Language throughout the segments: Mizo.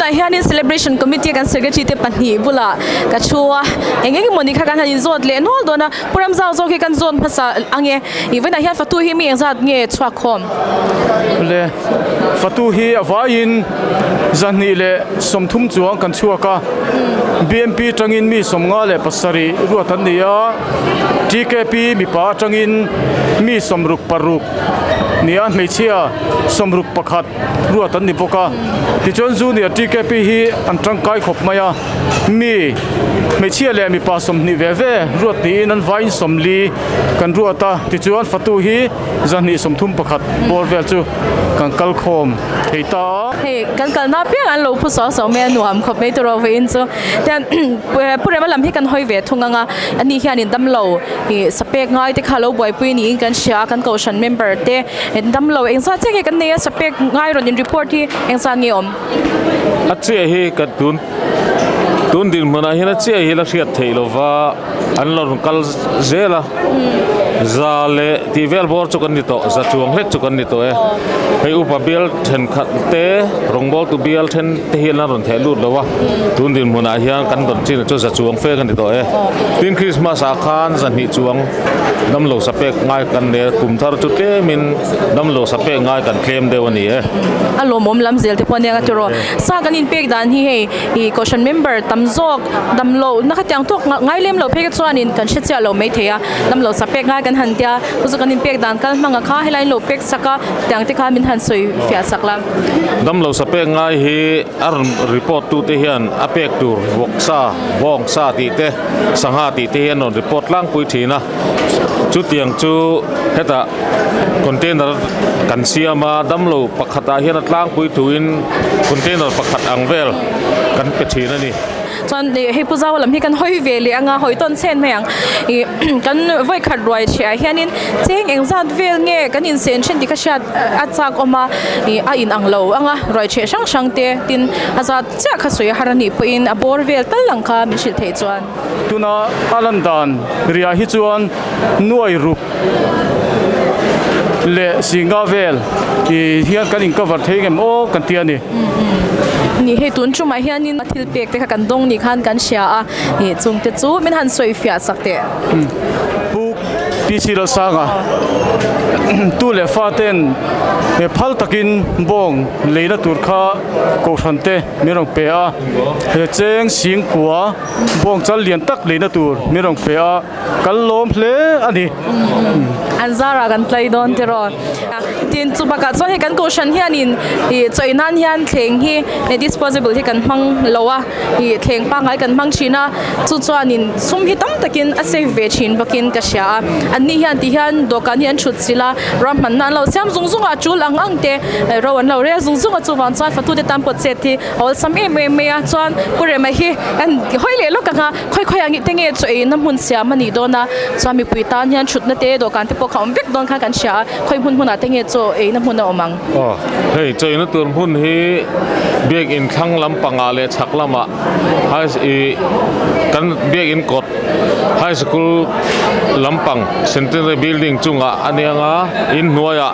Tunah hianin celebration committee kan secretary te pahnih bulah ka thu a, eng eng emawni kha kan han inzawt leh nual dawn a, Pu Ramzau zawk hi kan zawt hmasa ang e, ih vawiinah hian fatu hi mi engzat nge chhuak khawm? Le, fatu hi a vaiin zahnih leh sawmthum chuang kan chhuak a, BMP tangin mi 57 ruat an ni a, TKP mipa atangin mi 66 nia hmeichhia 61 ruat an ni bawk a. Tichuan Junior TKP hi an tangkai khawp mai a, mi hmeichhia leh mipa 20 ve ve ruat niin an vaiin 40 kan ruat a, tichuan fatu hi 231 bawr vel chu kan kal khawm thei ta a. Hei kan kalna apiang an lo phu suau suau mai a, nuam khawp mai tur vawiin chu. Tian Pu Rema lam hi kan hawi ve thung ang a, ani hianin damlo ih sapek ngai te kha lo buaipui niin kan hria a, kan kohhran member te damlo engzat chiah nge kan nei a, sapek ngai rawn in report hi engzat nge awm? A chiah hi ka tun tun dinhmunah hian a chiah hi la hriat theih lova an lo rawn kal zel a, za leh tih vel bawr chu kan ni tawh, za chuang hlek chu kan ni tawh e. Hei upa bial thenkhat te rawngbawltu bial then te hian an rawn theh lut lo a, tun dinhmunah hian kan rawn chin chu za chuang fe kan ni tawh e. Tin Christmas ah khan zahnih chuang damlo sa pek ngai kan nei a, kum thar chu tlemin damlo sa pek ngai kan tlem deuh a ni e. A lawmawm lam zel te pawh ania ka ti rawh. Sa kan inpek dan hi hei ih kohhran member tam zawk damlo na khatiang tawk ngai lem lo phei kha chuanin kan hre chiah lo maithei a, damlo sa pek ngai kan han tia chu chu kan inpek dan kal hmang a kha helai in lo pek sak a tiang te kha min han sawi fiah sak la. Damlo sa pek ngai hi a rawn report tu te hian a pek tur vawk sa, bawng sa tih te, sangha tih te hi an rawn report tlangpui thin a, chutiang chu hetah container kan siam a, damlo pakhatah hian a tlangpui thuin container pakhat ang vel kan pe thin a ni. Chuan ih hei Pu Zau lam hi kan hawi ve leh ang a, hawi tawn chhen mai ang. Ih kan vawi khat ruai chhiah ah hianin cheng engzat vel nge kan insen then tih kha hriat a chak awm a, ih a in ang lo ang a, ruai chheh hrang hrang te tin a zat chiah kha sawi a har a nih pawhin a bawr vel tal ang kha min hrilh theih chuan. Tuna a lan dan riah hi chuan nuai ruk leh singa vel ih hian kan in cover thei ngem aw kan ti a ni. Ni hei tun tumah hianin thil pek te kha kan dawng ni khan kan hria a, ih chung te chu min han sawi fiah sak teh. Pu PC Lalsanga tu leh fa ten he phal takin bawng leina tur kha kohhran te min rawn pe a, he cheng sing kua bawng chal lian tak leina tur min rawn pe a. Kan lawm hle a ni. An zarah kan tlai dawn tiraw. Tin chu bakah chuan hei kan kohhran hianin ih chawi nan hian thleng hi disposable hi kan hmang lo a, ih thleng pangngai kan hmang thin a, chu chuanin sum hi tam takin a save ve thin bawkin ka hria a. Anni hian ti hian dawhkan hi an thut chilh a, ruahmanna an lo siam zung zung a, a tul ang ang te ro an lo rel zung zung a, chuvang chuan fatute tan pawh chet hi a awlsam em em mai a, chuan Pu Rema hi an hawi leh lawk ang a. Khawi khawi ang ite nge chaw eina hmun siam a nih dawn a, chuan mipui tan hian thutna te dawhkan te pawh kha a awm vek dawn khan kan hria a, khawi hmun hmunah te nge chaw eina hmun a awm ang. Aw, hei chaw eina tur hmun hi biakinn thlang lampangah leh chhak lamah high ih kan biakinn kawt high school lampang centenary building chungah a nia nga inhnuaiah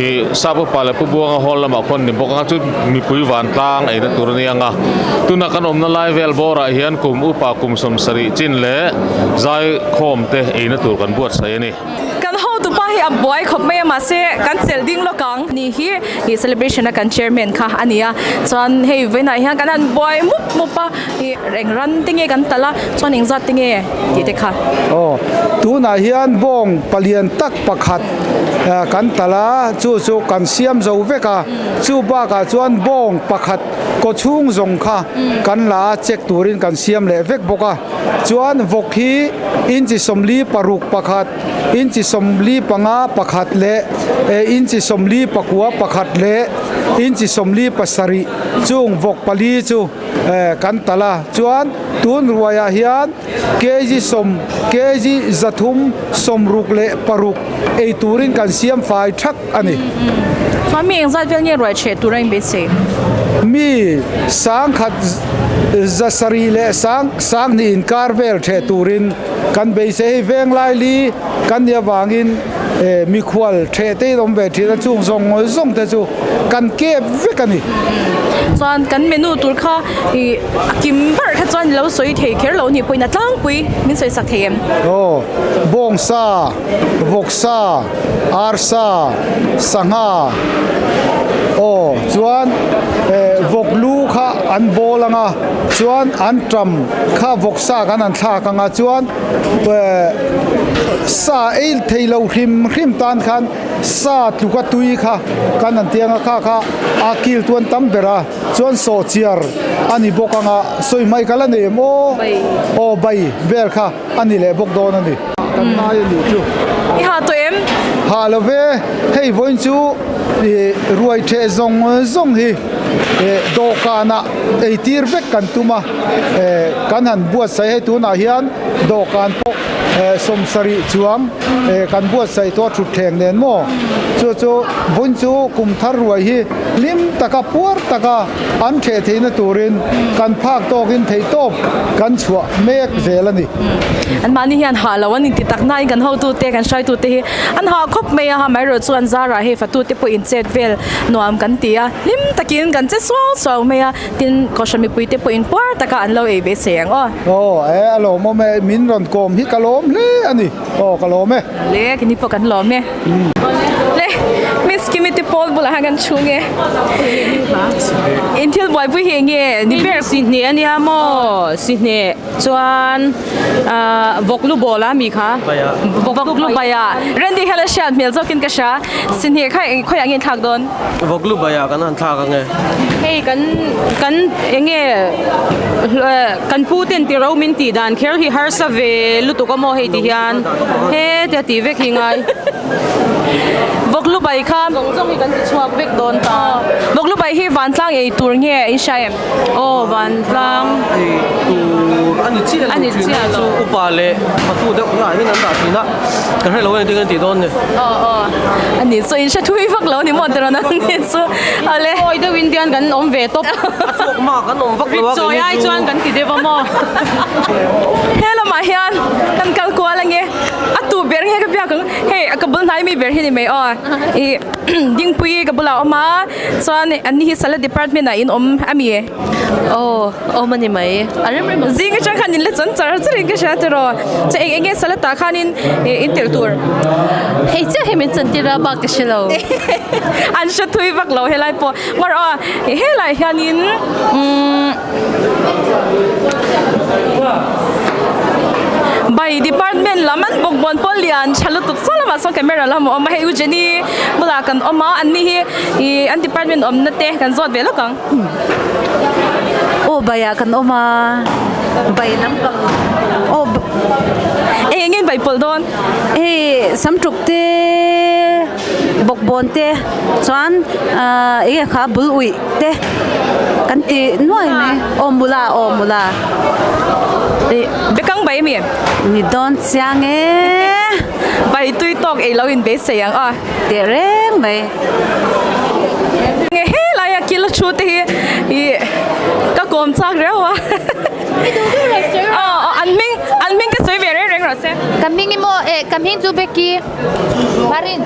Ih sap upa leh pu buanga hall lamah khuan ni bawk anga chu mipui vantlang eina tur a ni ang a tuna kan awmna lai vel bawrah hian kum upa kum 70 chin leh zai khawm te eina tur kan buatsaih a ni. Kan hotu pa hi a buai khawp mai a mahse kan chelh ding lawk ang ni hi ih celebration a kan chairman kha a ni a chuan hei vawiinah hian kan han buai mup mup a ih eng ran te nge kan talh a chuan engzat te nge tih te kha. Aw tunah hian bawng palian tak pakhat kan talh a chu chu kan siam zo vek a chu bakah chuan bawng pakhat kaw chhung zawng kha kan la a check turin kan siam leh vek bawk a chuan vawk hi inchi 46 pakhat inchi 45 pakhat leh inchi 49 pakhat leh inchi 47 chung vawk pali chu kan talh a chuan tun ruaiah hian. Kg sawm, kg 366 ei turin kan siam fai thak a ni. Chuan mi engzat vel nge ruai chheh tur a inbeisei? Mi 10,000. Zasarih leh sang sanghnih inkar vel theh turin kan beisei. Hei Venglaili kan nih avangin mikhual theh te in awm ve thin a, chung zawng zawng te chu kan kep vek a ni. Chuan kan menu tur kha ih a kim ber kha chuan lo sawi thei kher lo nih pawhin a tlangpui min sawi sak thei em? Aw, bawngsa, vawksa, arsa, sangha, aw chuan eh vawk lu kha an bawl ang a, chuan an ṭam kha vawksa kan han thlak ang a, chuan eh sa ei thei lo hrim hrim tan khan sa tluka tui kha kan han tiang a, kha kha a kil tu an tam ber a, chuan sawhchiar a ni bawk ang a, sawi hmai ka la nei em aw, aw bai vel kha. A ni leh bawk dawn a ni. Kan ngai a nih chu. I ha tawh em? Ha lo ve, hei vawiin chu ih ruai theh zawng zawng hi ih dawhkanah eitir vek kan tum a, eh kan han buatsaih hei tunah hian dawhkan pawh eh sawmsarih chuang eh kan buatsaih tawh a thutthleng nen maw? Chu chu vawiin chu kum thar ruai hi hlim taka puar taka An ṭheh theihna turin kan phak tawkin theihtawp kan chhuah mek zel a ni. Anmahni hian hah lo an inti tak nain kan hotute, kan hruaitute hi an hah khawp mai a, amaherawh chu an zarah hei fatute pawh inchet vel nuam kan ti a, hlim takin kan che suau suau mai a, tin Kohhran mipuite pawh inpuar taka an lo ei ve sei ang aw. Aw e, a lawmawm e, min rawn kawm hi ka lawm hle a ni. Aw ka lawm e. Le, kini pawh kan lawm e. Le, Miss Kimi te pawl bulah hian kan chhung e. In thil buaipui hi enge ni ber? Sihne a nia maw? Sihne chuan vawk lu bawl a mi kha? Vawk lu bai a. Randy hian a hriat hmel zawkin ka hria. Sihne kha khawiah nge in thlak dawn? Vawk lu bai ah kan han thlak ange. Hei kan kan enge kan pu ten ti ro min tih dan kher hi harsa ve lutuk a maw hei ti hian he tia tih vek hi ngai. Vawk lu bai kha. Zawng zawng hi kan ti chhuak vek dawn ta. Vawk lu bai hi vantlang ei tur nge in hria em? Aw vantlang. Ei tur a ni chiah lo thin a chu upa leh fatu deuh ngah hian an dah thin a kan hre lo a ni tin kan tih dawn ni. Aw aw a ni chu in hre thui vak lo a ni maw tirawn a ni chu awle. Awi deuh in tian kan awm ve tawp. A thawk mak kan awm vak lo a Rit chawi ai chuan kan ti deuh a maw. He lamah hian kan kal kual ange a tu ber nge ka biak ang hei ka bul hnai mi ber hi ni mai aw ih Dingpui ka bulah a awm a. Chuan an ni hi Salad Department ah in awm a mi? Aw, awm a ni mai. A rem rem ang. Zing atang khan in la chuan char char in ka hria tiraw. Chuan eng eng nge salad ah khan in in telh tur? Hei chiah hi min chantir a bak ka hre lo. An hre thui vak lo helai pawh. Ngawr aw helai hianin umm Bai department lam an bawk bawn pawh lian tha lutuk saw lamah sawn camera lam a awm a hei U Jenny bulah kan awm a an ni hi ih an department awmna te kan zawt ve lawk ang. Aw baiah kan awm a bai lampang aw Eng eng nge in bai pawlh dawn? Hei samtuk te bawkbawn te chuan ahh eng nge kha bul uih te kan ti nuai mai aw mula aw mula. Ih bekang bai ami? Ni dawn chiang e. Bai tui tawk ei lo in beisei ang a. Teh reng mai. Nge helaia kil a thu te hi ih ka kawm chak reuh a. Aw an hming an hming te sawi ve reng reng rawh se. Ka hming i maw eh ka hming chu Becky Marin.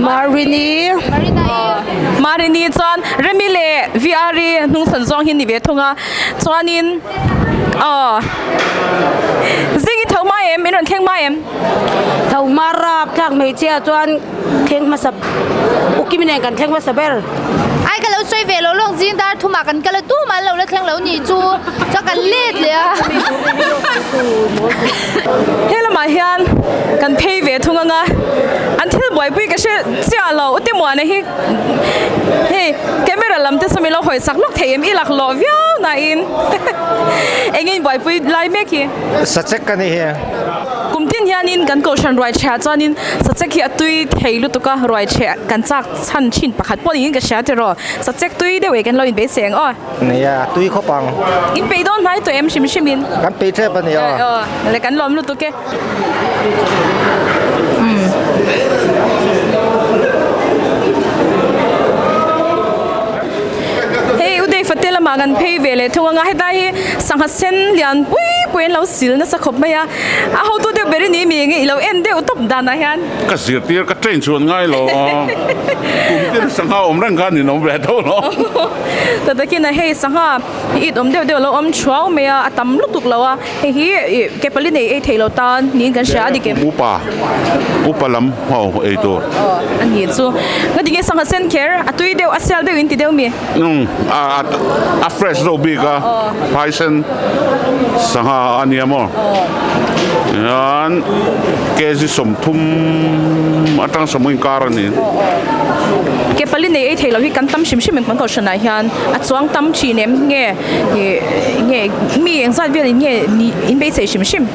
Marini. Marina i. Marini chuan Remi leh VR i hnung chhan zawng hi ni ve thung a chuanin aw zing i tho mai em in rawn thleng mai em. Tho hma rap thlak hmeichhia chuan thleng hmasa Ukimi nen kan thleng hmasa ber. Ai ka lo sawi ve lo lawng zing dar thumah kan kal a tumah an lo la thleng lo nih chu chuan kan let leh a. He lamah hian kan phei ve thung anga an thil buaipui ka hre chiah lo Ute Muana hi hei camera lam te saw min lo hawi sak lawk thei em i laklawh viau nain eng nge in buaipui lai mek hi. Sachek ka ni hi. Kum tin hianin kan kohhran ruai chhia chuanin sachek hi a tui thei lutuk a, ruai chhia kan chak chhan thin pakhat pawh niin ka hria tiraw, sachek tui deuh eh kan lo inbeisei ang aw. Nia, tui khawp ang. In peih dawn hnai tawh em hrim hrim in? Kan peih tep a ni aw. Aw, le kan lawm lutuk e. Hei Uday Fatel a. lamah kan phei ve leh thung anga hetlai hi sangha sen lian pui pui an lo sil nasa khawp mai a a hotu deuh ber i ni mi enge i lo en deuh tawp danah hian. Ka zirtir ka train chuan ngai lo a kum tin sangha awm reng kha ninawm ve tho lo. Ta takin a hei sangha it awm deuh deuh a lo awm thuau mai a a tam lutuk lo a hei hi ih ke pali nei ei theih lo tan niin kan hria a dik em. Upa upa lam ho ei tur. Aw a ni chu nga tinge sangha sen kher a tui deuh a sial deuh in ti deuh mi. Umm a a fresh deuh bik a phaisen sangha a nia maw hian kg 30 atang 40 inkar a ni. Ke pali nei ei theih loh hi kan tam hrim hrim em kan kohhran ah hian a chuang tam thin em nge ih nge mi engzat vel in nge in beisei hrim hrim.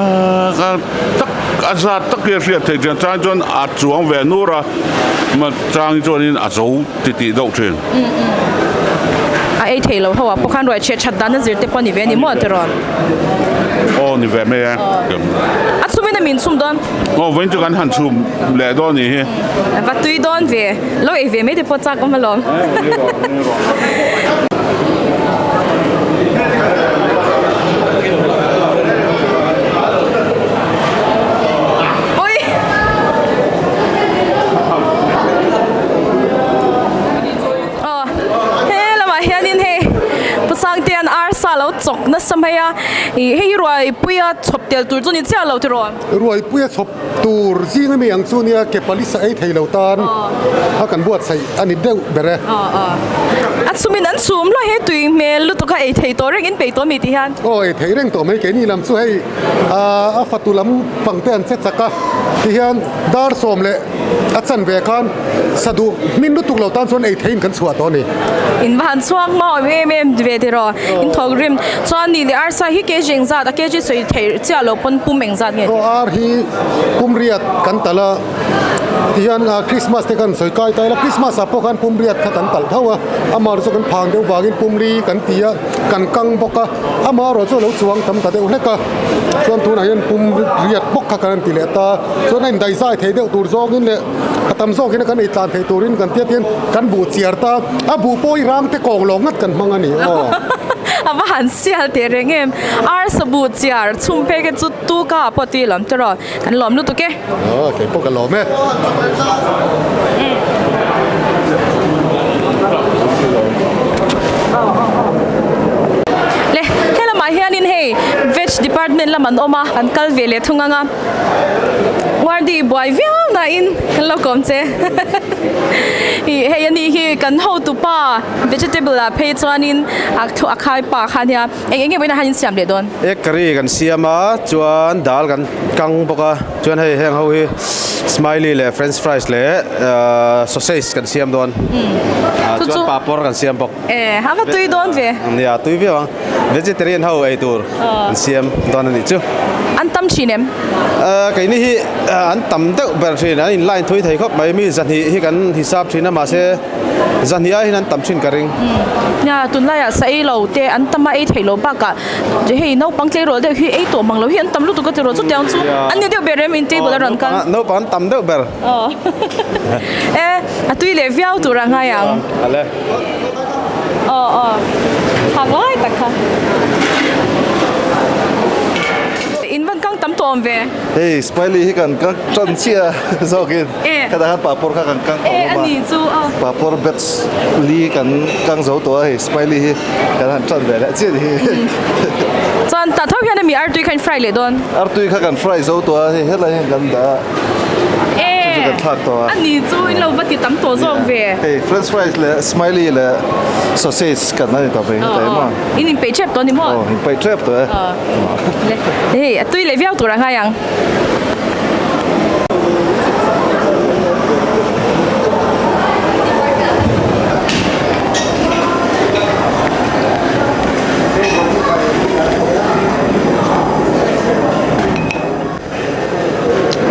Ahh tak a zat tak hi a hriat theih chian chang chuan a chuang ve nur a. Chang chuanin a zo ti tih deuh thin. A ei thei lo ho ah pawh khan ruai chhiat that dan a zir te pawh a ni ve a ni maw tiraw? Aw ni ve mai e. A chhum in a min chhum dawn? Aw vawiin chu kan han chhum leh dawn nih hi. Va tui dawn ve. Lo ei ve mai te pawh chak awm alawm. Aw he lamah hianin hei Pu Sangtea'n arsa a lo chawk nasa mai a ih hei hi ruaipuia chhawp tel tur chu ni chiah lo tiraw? Ruaipuia chhawp tur zing ami ang chu nia ke pali sa ei thei lo tan a kan buatsaih a ni deuh ber e. A chhumin an chhum hlawh he tui hmel lutuk a ei thei tawh reng in peih tawh mi tih hian. Aw ei thei reng tawh mai keini lam chu hei a fatu lam pang te an che chak a tihian dar sawm leh a chan ve khan sa duh hmin lutuk lo tan chuan ei theiin kan chhuah tawh a ni. In va han chhuak hma awm em em ve tiraw in thawk rim chuan ni leh arsa hi kg engzat a kg sawi theih chiah lo pawn pum engzat nge. Aw ar hi pum riat kan talh a tihian Christmas te kan sawi kai ta ila Christmas ah pawh khan pum riat kha kan talh tho a amaherawhchu chu kan phang deuh vangin pum li kan ti a kan kang bawk a amaherawh chu a lo chuang tam ta deuh hlek a chuan tunah hian pum riat bawk kha kan han ti leh ta chuan a indaihzai thei deuh tur zawngin leh a tam zawkin a kan ei tlan thei turin kan tia tian kan buh chiar ta a buh pawh hi rang te kawng lawng ngat kan hmang a ni aw. A va han sial teh reng em arsa buh chiar chhum phei kha chu tu ka ah pawh tui lawm te rawh kan lawm lutuk e. Aw kei pawh ka lawm e. Le helamah hianin hei veg department lam an awm a an kal ve leh thung ang a Wardi buai viau nain kan lo kawm che ih hei ani hi kan hotupa vegetable ah phei chuanin a thu a khai pa kha ania eng eng nge vawiinah hian in siam leh dawn. Egg curry kan siam a chuan dal kan kang bawk a chuan hei heng ho hi smiley leh french fries leh sausage kan siam dawn chuan papawr kan siam bawk. E, a va tui dawn ve. Nia, tui viau ang. Vegetarian ho ei tur an siam dawn a nih chu. An tam thin em? Keini hi an tam deuh ber thin, an in line thui thei khawp mai. Mi zahnih hi kan hisap thin a, mahse zahnih ai hian an tam thin ka ring. Nia, tunlaiah sa ei lo te an tam a, ei theih lo bakah hei naupang tleirawl deuh hi ei tawh mang lo hi an tam lutuk a tiraw chutiang chu an ni deuh ber em in table a rawn kal. Naupang an tam deuh ber. Aw, e, a tui leh viau tur a ngai ang. Ale. Aw aw thak lai tak kha. In van kang tam tawh awm ve. Hei smiley hi kan kang tan chiah zawkin khatah khan papawr kha kan kang tawh hlawm a. E a ni chu aw. Papawr batch li kan kang zo tawh a hei smiley hi kan han tan ve leh chiah a ni hi. Chuan tah tho hian a mi artui kha in fry leh dawn. Artui kha kan fry zo tawh a hei helai hian kan dah a. E a ni chu in lo va ti tam tawh zawk ve. Hei french fries leh smiley leh sausage kan a ni tawh mai heta emaw. In inpeih tep tawh a ni maw? Aw inpeih tep tawh e. Hei a tui leh viau tur a ngai ang.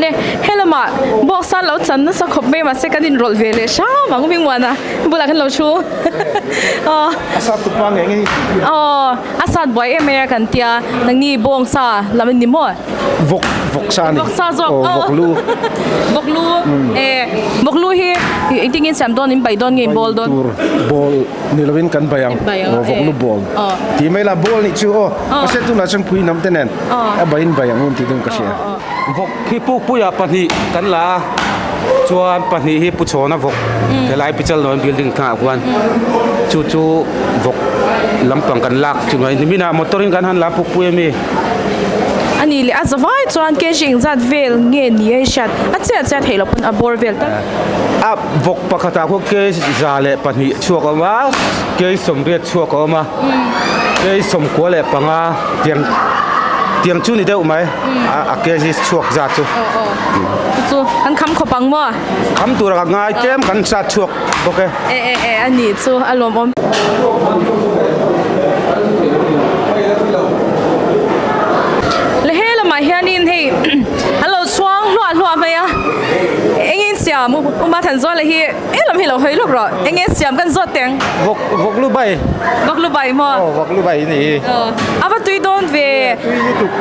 Le, helamah box a lo chan nasa khawp mai mahse kan inrawlh ve leh hram ang Hmingmuana bulah kan lo thu aw A sat tupa nge nge aw a sat buai em mai a kan tia nangni bawng sa lam an ni maw vawk vawk sa ani vawk sa zawk aw vawk lu vawk lu e vawk lu hi engtin nge in siam dawn in bai dawn nge in bawl dawn tur bawl ni lovin kan bai ang aw vawk lu bawl tih mai la bawl nih chu aw mahse tunah chuan pui hnam te nen a bai in bai ang un tih deuh ka hria. Vawk hi Pukpuia pahnih kan la a, chuan pahnih hi Puchhawna vawk helai Pichalnawn building thlangah khuan chu chu vawk lampang kan lak chu mai niminah motor in kan han la Pukpui ami. A nih leh a zavai chuan kg engzat vel nge ni a i hriat a chiah chiah theih loh pawn a bawr vel tak. A vawk pakhatah khuan kg 102 chhuak a awm a, kg 80 chhuak a awm a, kg 95 tiang tiang chu ni deuh mai. A kg chhuak zat chu. Chu kan kham khawp ang maw? Kham tur a ngai tlem kan zat chhuak bawk e. E e e a nih chu a lawmawm. Le he lamah hianin hei an lo chhuang hluah hluah mai a, engin siam u Mathanzuala hi. Eng lam hi lo hawi lawk rawh. Eng nge siam kan zawt teng? Vawk vawk lu bai. Vawk lu bai maw? Aw vawk lu bai ni hi. Aw a va tui dawn ve. Tui lutuk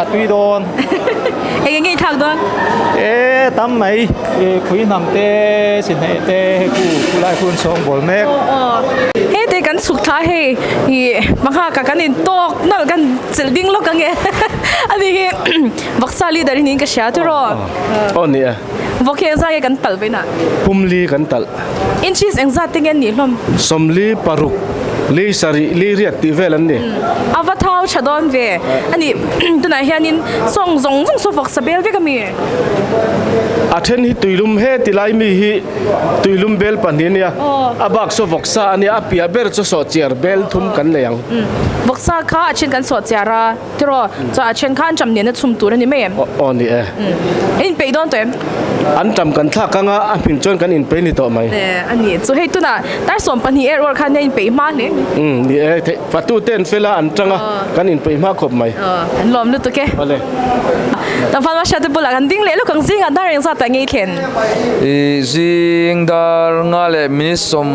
a tui dawn. Eng nge i thlak dawn? E tam mai e phui hnam te sinheh te hei khu khu lai khu an sawng bawl mek. Aw aw hei te kan chhuk thla hei ih hmangha ka kan in tawk nawlh kan chelh ding lawk ang e ani hi vawksa leader hi niin ka hria tiraw. Aw ni e. Vawk hi engzat nge kan talh veinah? Pumli kan talh. Inches engzat te nge an nih hlawm? 40, 6, 7, li riat tih vel an ni. A va thau tha dawn ve. A nih tunah hianin sawng zawng zawng saw vawk sa bel vek a mi? A then hi tuilum he ti lai mi hi tuilum bel pahnih a nia. A bak saw vawk sa a nia, a piah ber chu sawhchiar bel thum kan nei ang. Vawk sa kha a then kan sawhchiar a. Tiraw, chuan a then kha an ṭam nena chhum tur a ni mai em? Aw ni e. In inpeih dawn tawh em? An ṭam kan thlak anga a hmin chuan kan inpeih ni tawh mai. A ni, chu hei tunah tar 12 er uar khan a inpeih hma hle mai. Umm ni e, theih fatu te an fel a, an ṭang a, kan inpeih hma khawp mai. An lawm lutuk e. Awle. Tlangval Masha te bulah kan ding leh lawk ang zingah dar eng zatah ngei thlen? I zing dar nga leh minute sawm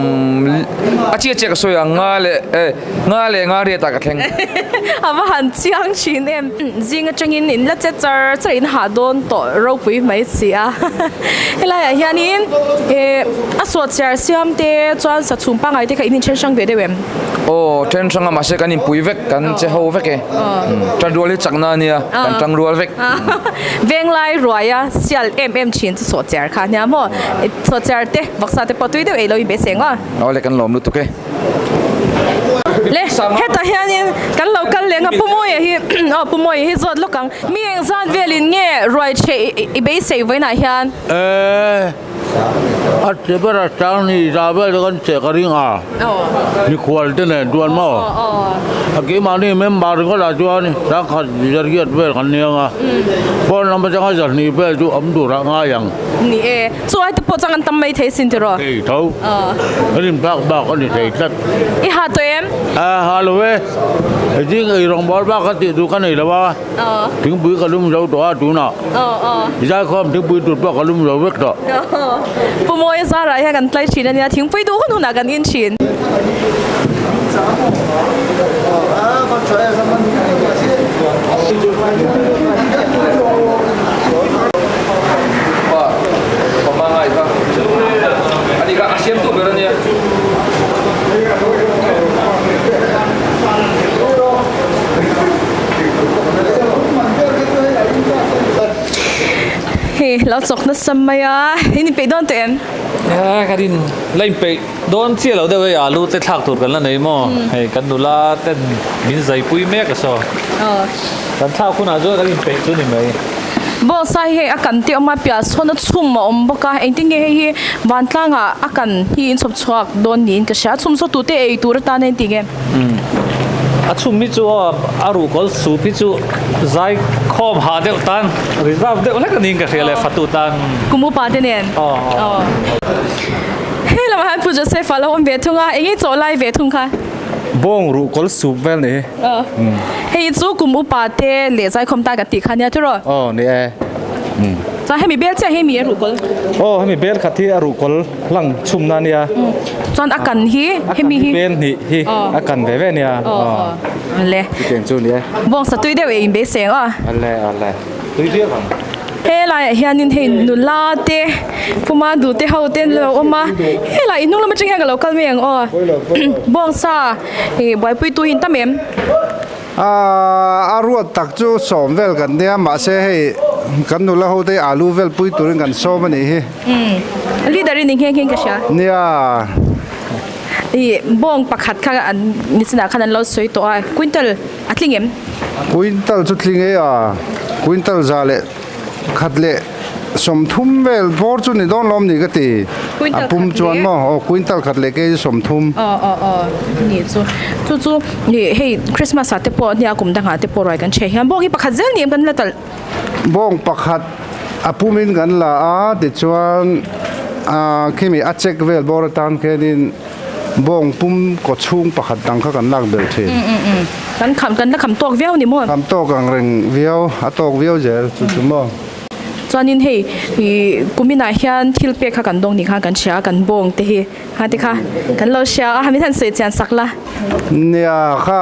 a chiah chiah ka sawi ang nga leh eh. Nga leh nga riatah ka thleng. A va han chiang thin em. Zing atangin in la che char char in hah dawn tawh ropui mai si a. Helaiah hianin eh a sawt chiar siam te chuan sa chhum pangngai te kha in inthen hrang ve deuh em? Aw then hrang a mahse kan inpui vek kan che ho vek e. Tan rual hi chakna a nia kan tang rual vek. Venglai ruaia sial em em thin chu sawt chiar kha nia maw? Sawt chiar te vawksa te pawh tui deuh ei lo inbe seng aw. Aw le kan lawm lutuk e. Le hetah hianin kan lo kal leh ang a Pu Mawia hi aw Pu Mawia hi zawt lawk ang. Mi eng zat velin nge ruai chhe i beisei vawiinah hian? E a che ber a chang ni za vel te kan che ka ring a mikhual te nen chuan maw a keimahni member ringawt ah chuan sangkhat zariat vel kan ni ang a pawn lam atanga zahnih vel chu awm tur ah ngai ang. Ni e, chu ai te pawh chuan kan tam mai thei sin tiraw? Thei tho, kan in phak bak a ni thei tlat. I ha tawh em? A ha lo e, zing ei rawng bawl bak ka tih tur ka nei lo a, thingpui ka lum zo tawh a tunah, zaikhawm thingpui tur pawh ka lum zo vek tawh. Pu Mawia zarah hian kan tlai thin a nia, thingpui duh hun hunah kan in thin. Hei lo chawk nasa mai a, in inpeih dawn tawh em? Ka rin la inpeih dawn chiah lo deuh hei alu te thlak tur kan la nei maw? Hei kan nula ten min zaipui mek a saw. Kan thlak hunah chuan kan inpeih chu ni mai. Bawngsa hi hei a kan te awm a, piah sawn a chhum a awm bawk a, engtin nge hei hi vantlangah a kan hi inchhawp chhuak dawn niin ka hria, a chhum saw tute ei tur atan a inti nge? A chhum hi chu aw a ruhkawl sup hi chu zai khawm hah deuh tan reserve deuh hlek a niin ka hria le fatu tan. Kum upa te nen. Aw. Hei lamah hian Pu Joseph a lo awm ve thung a, eng nge chaw lai ve thung kha? Bawng ruhkawl sup vel ni hi. Hei chu kum upa te leh zaikhawm tan kan tih kha nia tiraw? Aw ni e. Chuan hemi bel chiah hi mi a ruhkawl? Aw hemi bel khat hi a ruhkawl hlang chhumna a nia. Chuan a kan hi hemi hi? Bel hnih hi a kan ve ve a nia. Aw aw le. Chutiang chu a ni e. Bawngsa tui deuh ei in beisei ang aw. Ale ale tui viau ang. Helaiah hianin hei nula te puma duhte ho te an lo awm a helai hnung lam atang hian ka lo kal mai ang aw bawngsa ih buaipui tu hi an tam em. Aaa a ruat tak chu sawm vel kan nia mahse hei kan nula ho te alu vel pui turin kan sawm a nih hi. Umm leader i ni nghe nghe in ka hria. Nia. Ih bawng pakhat kha an nichinah khan an lo sawi tawh a quintal a tling em? Quintal chu tling e a, quintal za leh khat leh 30 vel bawr chu ni dawn lawm ni ka ti. A pum chuan maw aw quintal khat leh kg 30. Aw aw aw ni chu chu chu ih hei Christmas ah te pawh nia kum dangah te pawh ruai kan chhe hian bawng hi pakhat zel ni em kan la talh. Bawng pakhat a pumin kan la a tichuan ah khimi a check vel bawr atan khianin Bawng pum kaw chhung pakhat dang kha kan lak belh thin. Kan kham kan la kham tawk viau ni maw? Kham tawk ang reng viau, a tawk viau zel chu chu maw? Chuanin hei ih kuminah hian thil pek kha kan dawng ni khan kan hria a, kan bawng te hi ha te kha kan lo hria a, min han sawi chian sak la. Nia kha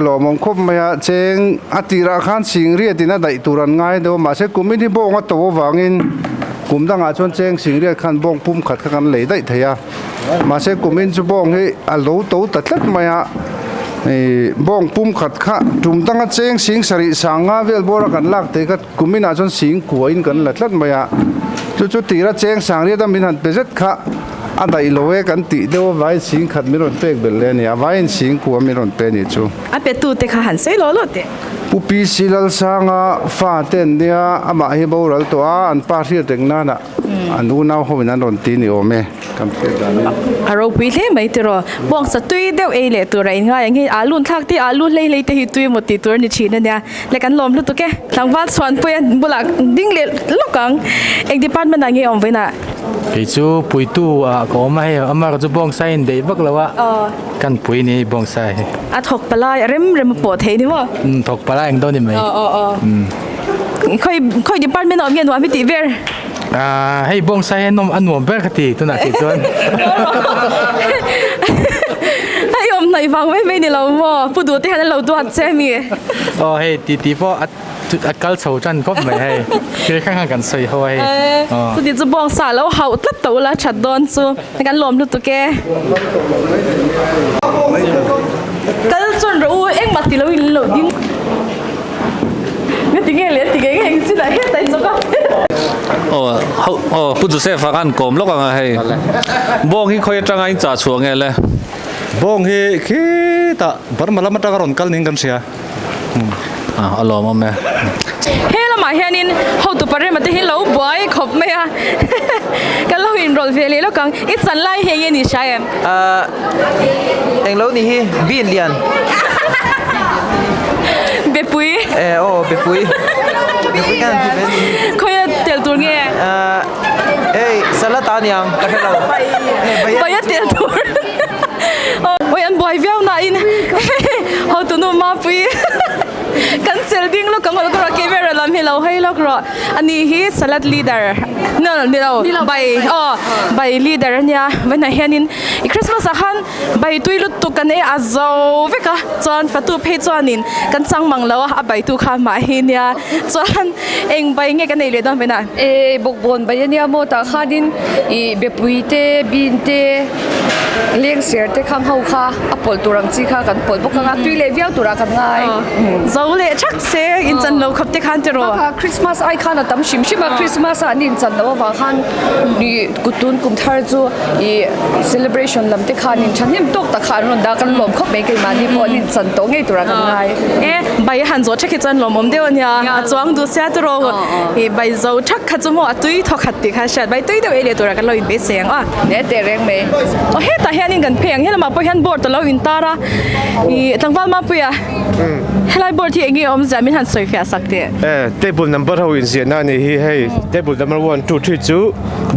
lawmawm khawp mai a, cheng a tirah khan singriat in a daih tur an ngai deuh a, mahse kumin hi bawng a to avangin kum dangah chuan cheng singriat khan bawng pum khat kha kan lei daih thei a. Mahse kumin chu bawng hi a lo to ta tlat mai a, ih bawng pum khat kha tum danga cheng sing sarih sang nga vel bawra kan lak thei kha kuminah chuan sing kuahin kan la tlat mai a, chu chu tira cheng sang riat a min han pe zet kha a daih lo e kan tih deuh avangin sing khat min rawn pek belh leh a ni, a vaiin sing kua min rawn pe a nih chu. A pe tute kha han sawi law law teh. Pu PC Lalsanga fa te an nia, amah hi boral tawh a, an pa hriat reng nana An unau ho in an rawn ti ni awm e, kan hriat dan in. A ropui hle mai tiraw. Bawngsa tui deuh ei leh tur a inngai ang hi alu thlak te alu hlei hlei te hi tui emaw tih tur a ni thin a nia. Le kan lawm lutuk e. Tlangval chhuanpui a bulah ding leh lawk ang. Eng department ah nge awm vawiinah? Kei chu puitu ah ka awm a hei amah chu bawngsa in daih vak lo a kan pui ni hei bawngsa hi. A thawk palai a rem rem a pawh thei ni maw? Umm thawk palai ang dawn ni mai. Aw aw aw. Khawi khawi department ah awm nge nuam hi tih ber? Aaa hei bawngsa hi a nuam ber ka ti tunah tih chuan. Hei awm hnaih vang mai mai ni lo maw? Pu duh te hian an lo duat che mi? Aw hei ti ti pawh a a kal chho tan khawp mai hei thil hrang hrang kan sawi ho a hei. Chuti chu bawngsa a lo hauh tlat tawh ula that dawn chu kan lawm lutuk e. Kal chuan rawh u engmah ti lo in lo ding. Nga ti nge le ti nge nge eng chin ah hian ta in chawk a. Aw ho aw Pu Joseph a khan kawm lawk ang a hei. Bawng hi khawi atanga in chah chhuah nge le? Bawng hi khitah Burma lam atanga rawn kal niin kan hria. A lawmawm e. He lamah hianin hotu parema te hi lo buai khawp mai a. Kan lo inrawlh ve leh lawk ang. I chan lai hi enge ni hria em? Englo ni hi bin lian. Bepui. Eh aw bepui. Bepui kan ti ve ni. Khawia tel tur nge? Ei salad a niang ka hre lo. Bai a tel tur. Oi an buai viau na in hotu nu mapui kan chel ding lawk ang lawk rawh camera lam hi lo hawi lawk rawh ani hi salad leader no ni lo bai aw bai leader ania vawiinah hianin i christmas ah khan bai tui lutuk kan ei a zo vek a chuan fatu phei chuanin kan chang mang lo a a bai tu kha mah hi nia chuan eng bai nge kan ei leh dawn vawiinah. E bawkbawn bai ania maw tah khanin ih bepui te bean te. Leng ser te khang ho kha a pawlh tur ang chi kha kan pawlh bawk ang a, tui leh viau turah kan ngai. Zo leh thak se inchan lo khawp te khan tiraw. Bakah Christmas ai khan a tam hrim hrim a, Christmas ah an inchan loh avang khan ih kutun kum thar chu ih celebration lam te khan in thahnem tawk tak kha an rawn dah a, kan lawm khawp mai keimahni pawh an inchan tawh ngei turah kan ngai. E bai a han zawh thak hi chuan lawmawm deuh a nia, a chuang duh sia tiraw ih bai zo thak kha chu maw a tui thaw khat tih kha a hriat, bai tui deuh ei leh turah kan lo inbeisei ang a. Ne teh reng mai. Aw hetah hianin kan phei ang helamah pawh hian board a lo intar a ih tlangval Mapuia helai board hi enge awmzia min han sawi fiah sak teh. E table number ho inziahna a nih hi hei table number one two three chu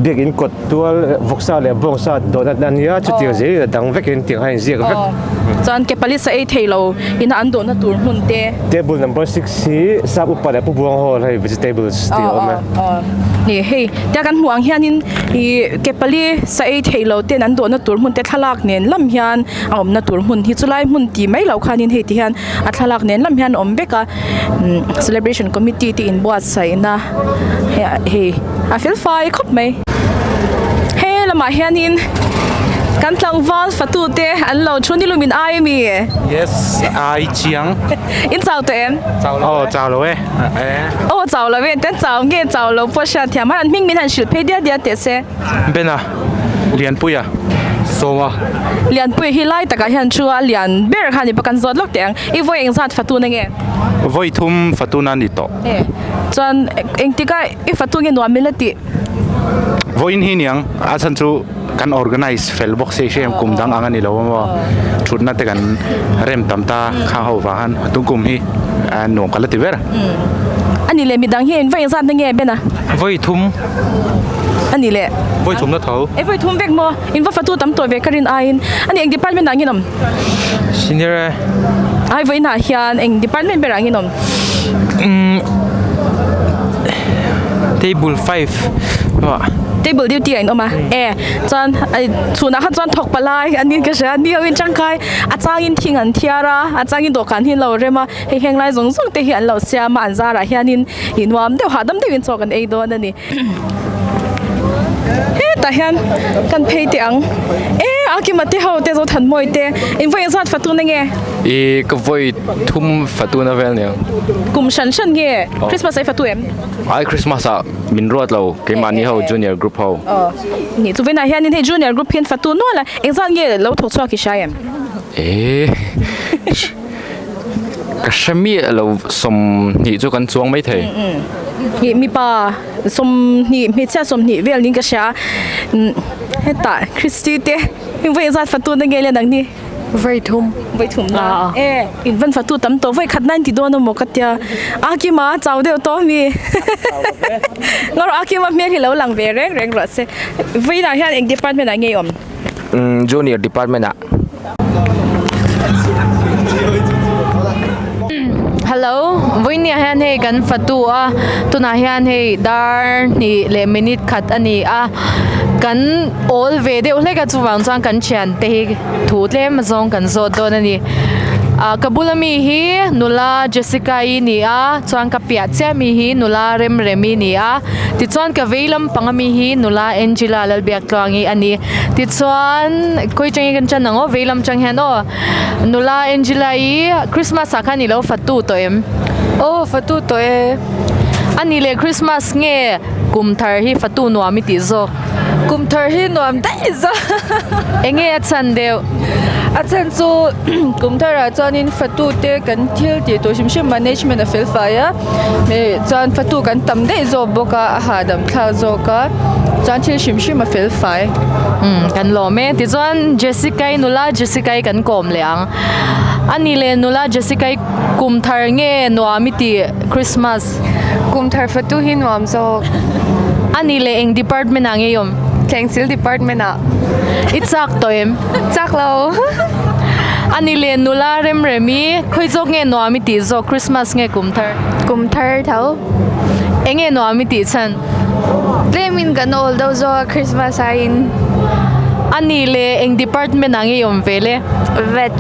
biakin kawt tual vawksa leh bawngsa dawhna a nia chutiang zel in a dang vekin tiang kha a inziak vek. Chuan ke pali sa ei thei lo ina an dawhna tur hmun te. Table number 6 hi sap upa leh pu buang hall hei vegetables tih a awm e. Ni hei tia kan hmuh ang hianin ih ke pali sa ei thei lo ten an dawhna tur hmun te thlalak nen lam hian a awmna tur hmun hi chulai hmun ti mai lo khanin hei ti hian a thlalak nen lam hian a awm vek a celebration committee te inbuatsaihna hei a fel fai khawp mai. He lamah hianin kan tlangval fatu te an lo thu nilum in ai ami? Yes, ai chiang. In chau tawh em? Chau lo e. Chau lo e. Aw chau lo e, ten chau nge chau lo pawh hriat thiam a, an hming min han hrilh phei diat diat teh se. Bena, Lianpuia, Sawma. Lianpuia hi lai takah hian thu a lian ber kha ni bawk an zawt lawk teh ang. I vawi engzat fatuna nge? Vawi thum fatuna ni tawh. E, chuan engtika i fatu nge nuam ila tih? Vawiin hi niang, a chhan chu kan organize fel bawk se hriam kum dang ang a ni lo a maw? Thutna te kan rem tam ta khang ho vang khan tung kum hi nuam ka la ti ber. A ni leh midang hi vawi engzat na nge Ben a? Vawi thum. A ni leh. Vawi thum na tho. E vawi thum vek maw? In va fatu tam tawh ve ka rin aiin. A ni eng department ah nge in awm? Senior e. Ai vawiinah hian eng department berah nge in awm? Umm table 5 ah. Table duty ah in awm a. E chuan chhunah khan chuan thawk palai an in ka hria ni ho in tangkai a changin thing an thiar a a changin dawhkan hi an lo rem a hei heng lai zawng zawng te hi an lo siam a an zarah hianin ih nuam deuh hahdam deuhin chaw kan ei dawn a ni. Hetah hian kan phei teh ang e a kima te ho te Zothanmawi te in vawi engzat fatu na nge? I ka vawi thum fatu na vel nia. Kum hran hran nge Christmas ah i fatu em? Ai Christmas ah min ruat lo keimahni ho junior group ho. Aw ni chu vawiinah hianin hei junior group hian fatu nual a engzat nge lo thawk chhuak i hria em? E ka hre miah lo 20 chu kan chuang maithei. Ih mipa 20 hmeichhia 20 vel niin ka hria a hetah Christy te vawi zat fatu na nge lian ang ni? Vawi thum. Vawi thum na e in van fatu tam tawh vawi khat nine ti dawn amaw ka tia a kima chau deuh tawh ami ngarawh a kima hmel hi lo lang ve reng reng rawh se vawiinah hian eng department ah nge i awm? Junior department ah. Hello, vawinia hian hei kan fatu a, tunah hian hei dar hnih leh minute khat a ni a, kan awl ve deuh hlek a chuvang chuan kan thiante hi thu tlem azawng kan zawt dawn a ni. Ah ka bula mi hi nula Jessica-i ni a, chuan ka piah chiah mi hi nula Remremi ni a, tichuan ka vei lampang ami hi nula Angela Lalbiaktluangi a ni. Tichuan khawi changin kan chan ang aw veilam chang hian aw nula Angela i Christmas ah khan i lo fatu tawh em? Aw fatu tawh e. A ni leh Christmas nge kum thar hi fatu nuam i tih zawk? Kum thar hi nuam daih zawk. Enge a chhan deuh? A chhan chu kum thar ah chuanin fatu te kan thil tih tur hrim hrim management a fel fai a chuan fatu kan tam daih zawk bawk a a hahdam thlak zawk a chuan thil hrim hrim a fel fai. Umm kan lawm e tichuan Jessica-i nula Jessica-i kan kawm leh ang a ni leh nula Jessica-i kum thar nge nuam i tih Christmas? Kum thar fatu hi nuam zawk. A ni leh eng department ah nge i awm? Thlengsil department ah. I chak tawh em? Chak lo. A ni leh nula Remremi khawi zawk nge nuam i tih zawk Christmas nge kum thar? Kum thar tho. Eng nge nuam i tih chhan? Tlemin kan awl deuh zawk a Christmas aiin. A ni leh eng department ah nge i awm ve le? Veg.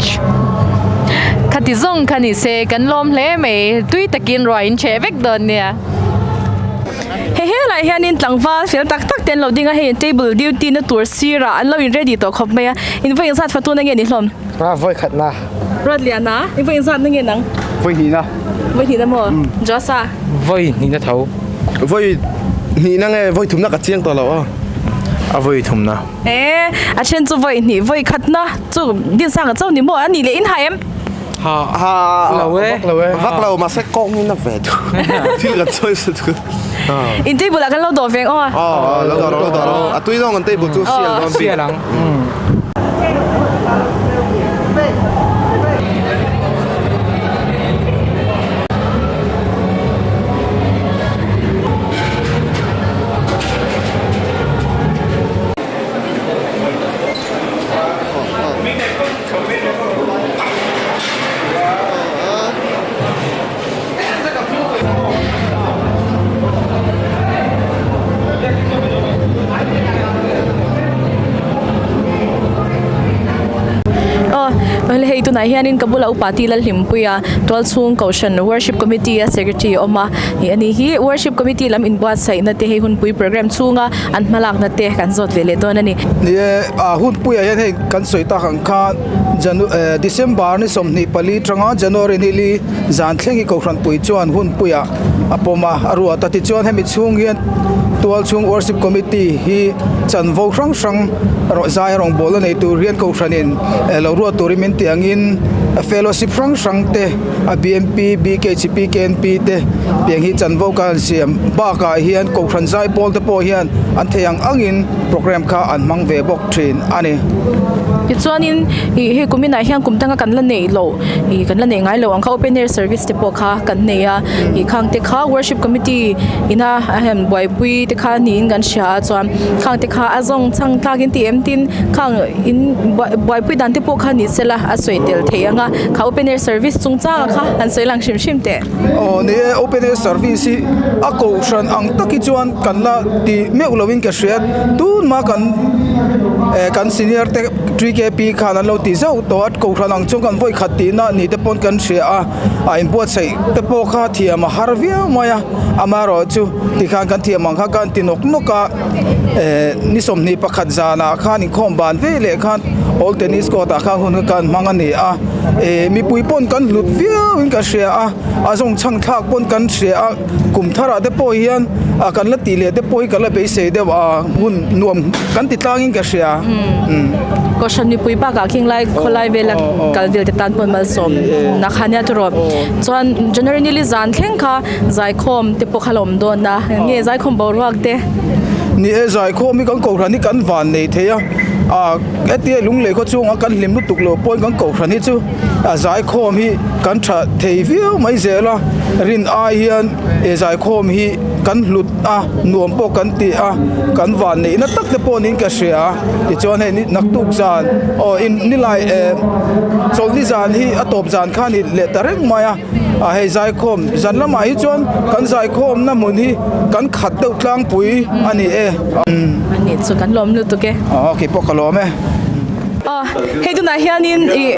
Khati zawng kha ni se kan lawm hle mai tui takin ruah in cheh vek dawn nia. He helai hianin tlangval fel tak tak te an lo ding a hei table duty na tur sirah an lo in ready tawh khawp mai a in vawi engzat fatu na nge ni hlawm? A vawi khat na. Ruat lian a in vawi engzat na nge nang? Vawi hnih na. Vawi hnih na maw? Josa. Vawi hnih na tho. Vawi hnih na nge vawi thum na ka chiang tawh lo aw. A vawi thum na. E a then chu vawi hnih vawi khat na chu Dinsanga chauh ni maw a nih leh in ha em? Ha ha lo e. Vak lo e. Vak lo mahse kawng in a ve thu. Thil kan sawi sa thu. In table ah kan lo dawh veng aw. Aw lo dawh rawh lo dawh rawh. A tui zawng kan table chu sial dawn bik. Sial ang. tunah hianin ka bula upa T Lalhlimpuia tualchhung kohhran worship committee a secretary a awm a ih ani hi worship committee lam inbuatsaihna te hei hunpui programme chhunga an hmalakna te kan zawt ve leh dawn a ni. Ni e, a hunpuiah hian hei kan sawi tak ang khan Janu eh December ni 24 tanga January ni li zan thleng hi kohhranpui chuan hunpuiah a pawm a, a ruat a. Tichuan hemi chhung hian tualchhung worship committee hi chanvo hrang hrang rawh zai rawngbawlna nei tur hian kohhranin lo ruat turin min tih angin fellowship hrang hrang te a BMP, BKHP, KNP te tiang hi chanvo kan siam bakah hian kohhran zai pawl te pawh hian an thei ang angin program kha an hmang ve bawk thin a ni. Tichuanin ih hei kuminah hian kum danga kan la neih loh ih kan la neih ngai loh ang kha open air service te pawh kha kan nei a ih khang te kha worship committee ina a han buaipui te kha niin kan hria a chuan khang te kha a zawng chhang tlak in tih em tin khang in buaipui dan te pawh kha ni sela a sawi tel thei ang a kha open air service chung chang a kha han sawi lang hrim hrim teh. Aw ni e open air service hi a kohhran ang tak hi chuan kan la ti meuh lo in ka hria tun hma kan eh kan senior te TKP khan an lo ti zauh tawh a kohhran ang chuan kan vawi khat tihna ni te pawn kan hria a a inbuatsaih te pawh kha thiam a har viau mai a amaherawhchu tikhan kan thiam ang kha kan ti nawk nawk a eh ni 21 zanah khan inkhawm ban ve leh khan old tennis court ah khan hun kha kan hmang a ni a eh mipui pawn kan hlut viau in ka hria a a zawng chhang thlak pawn kan hria a kum tharah te pawh hian ah kan la tih leh te pawh hi kan la beisei deuh a hun nuam kan ti tlang in ka hria umm. Kohhran mipui bakah khing lai khawlai vela kal vel te tan pawn malsawm na kha nia tawh rawh chuan January ni li zan thleng kha zaikhawm te pawh kha la awm dawn a nge zaikhawm boruak te. Ni e zaikhawm hi kan kohhran hi kan van nei thei a ah hetia lunglei khaw chhungah kan hlim lutuk loh pawhin kan kohhran hi chu a zaikhawm hi kan tha thei viau mai zel a rin ai hian he zaikhawm hi kan hlut a nuam pawh kan ti a kan van neihna tak te pawh niin ka hria tichuan hei ni naktuk zan aw in nilai eh chawlhni zan hi a tawp zan kha a ni leh ta reng mai a ah hei zaikhawm zan lamah hi chuan kan zaikhawm na hmun hi kan khat deuh tlangpui a ni e. Ani chu kan lawm lutuk e. Aw keipawh ka lawm e. Aw hei tunah hianin ih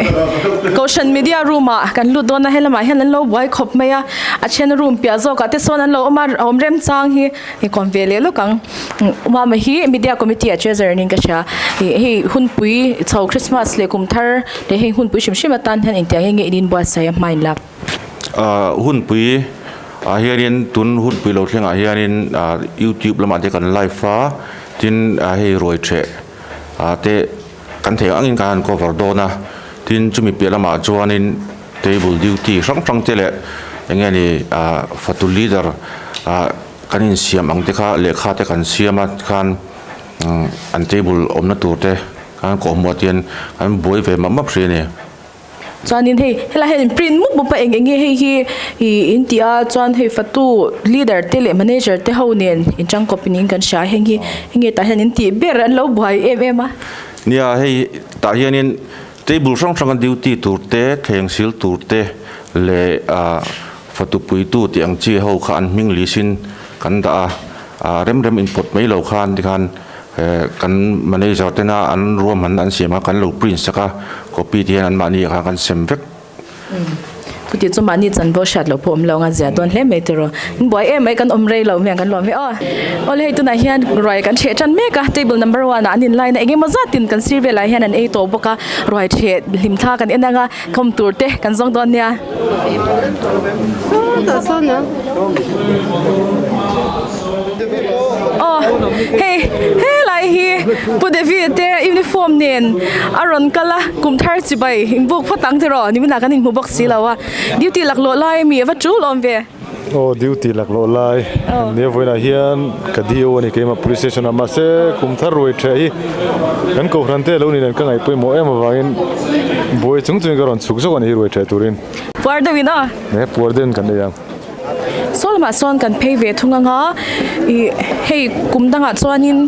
kohhran media room ah kan lut dawn a helamah hian an lo buai khawp mai a a then room piah zawkah te sawn an lo awm a a awm remchang hi i kawm ve leh lawk ang Mama hi media committee ah treasurer niin ka hria ih hei hunpui chho Christmas leh kum thar leh heng hunpui hrim hrim atan hian engtiang nge in inbuatsaih a hma in lak. Ah hunpui ah hianin tun hunpui lo thlengah hianin ah youtube lamah te kan live a tin ah hei ruai theh ah te kan theih angin kan han cover dawn a tin chumi piah lamah chuanin table duty hrang hrang te leh eng nge ni ah fatu leader ah kan insiam ang te kha lehkha te kan siam a tikhan an table awmna tur te kan kawhhmuh ah te hian an buai ve map map hrih a ni. Chuanin hei helai hian in print mup mup a eng eng nge hei hi ih in tih a chuan hei fatu leader te leh manager te ho nen in tangkawp in kan hria heng hi heng nge tah hian in tih ber an lo buai em em a. Nia hei tah hianin table hrang hranga duty tur te thleng sil tur te leh ah fatu puitu tih ang chi ho kha an hming lisin kan dah a ah rem rem inpawt mai lo khan tikhan Eh kan manager tena an ruahman an siam a kan lo print sak a copy te hian anmahni ah khan kan sem vek. Chuti chu mahni chanvo hriat loh pawh awm lo ang a zia dawn hle mai tiraw. In buai em mai kan awm rei lo mai ang kan lawm hi aw. Awle hei tunah hian ruai kan hreh tan mek a table number one ah an in line a eng emaw zatin kan sir velah hian an ei tawh bawk a ruai hreh hlim thla kan en ang a khawm tur te kan zawng dawn nia. Aw hei helai hi Pu David te uniform nen a rawn kal a kum thar chibai inbuk phawt ang tiraw nimin ah kan inhmu bawk si lo a duty laklawh lai ami a va tul awm ve. Aw duty laklawh lai nia vawiinah hian ka DO a ni keimah police station ah mahse kum thar ruai ṭheh hi kan kohhran te lo ni nen ka ngaihpawimawh em avangin buai chung chungin ka rawn chhuk zawk a ni hi ruai ṭheh turin. Puar deuhin aw. Ne puar deuhin kan ei ang. Saw lamah sawn kan phei ve thung ang a, ih hei kum dangah chuanin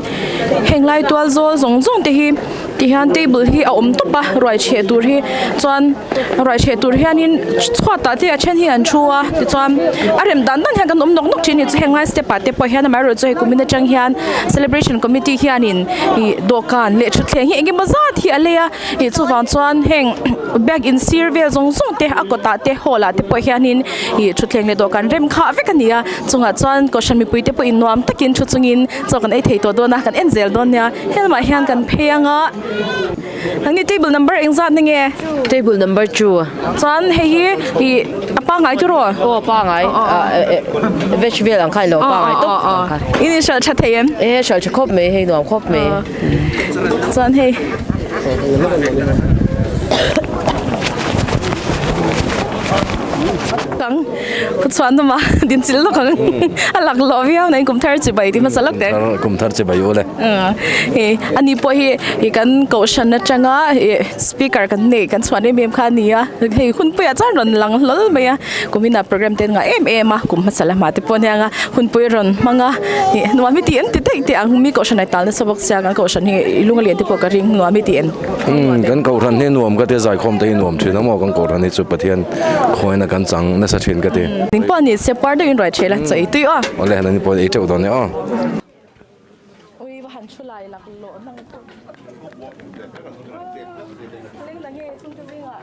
heng lai tual zawl zawng zawng te hi Tihian table hi a awm tawp a ruai chheh tur hi chuan ruai chheh tur hianin chhuatah te a then hi an thu a tichuan a rem dan dan hian kan awm nawk nawk thin a ni chu heng lai step ah te pawh hian amaherawhchu chu hei kumin atang hian celebration committee hianin ih dawhkan leh thutthleng hi engemaw zat hi a lei a ih chuvang chuan heng biak in sir vel zawng zawng te a kawtah te hall ah te pawh hianin ih thutthleng leh dawhkan rem khah vek a ni a chungah chuan kohhran mipui te pawhin nuam takin thu chungin chaw kan ei thei tawh dawn a kan en zel dawn nia. Helmah hian kan phei anga nangni table number eng zat na nge? Table number 2. Chuan hei hi ih a pangai chu rawh. Aw pangai veg vel ang kha ilo pangai tawp ang kha. In in hralh tha thei em? E hralh tha khawp mai hei nuam khawp mai. Chuan hei. Kang pu chhuan hnuma din chil lawk ang a lak lawh viau na in kum thar chibai tih hmasa lawk teh. Kum thar chibai u le. Hei ani pawh hi ih kan kohhran atanga ih speaker kan neih kan chhuan em em kha a ni a hei hunpuiah chuan rawn lang hlawl mai a kuminah program te an ngah em em a kum hmasa lamah te pawh aniang a hunpui rawn hmang a ih nuam hi tih an ti daih teh ang mi kohhran ah tal nasa bawk sia kan kohhran hi ih lung a lian te pawh ka ring nuam hi tih an. Umm kan kohhran hi nuam ka ti a zaikhawm te hi nuam thin a maw kan kohhran hi chu Pathian khawiin a kan chang nasa thin ka ti. Ning pawh ni se par deuhin ruai thei la chawi tui aw. Awle han ni pawh ei teuh dawn e aw. Ui va han thu lai lak lawh nang pawh. Leng na nge chhungte zingah.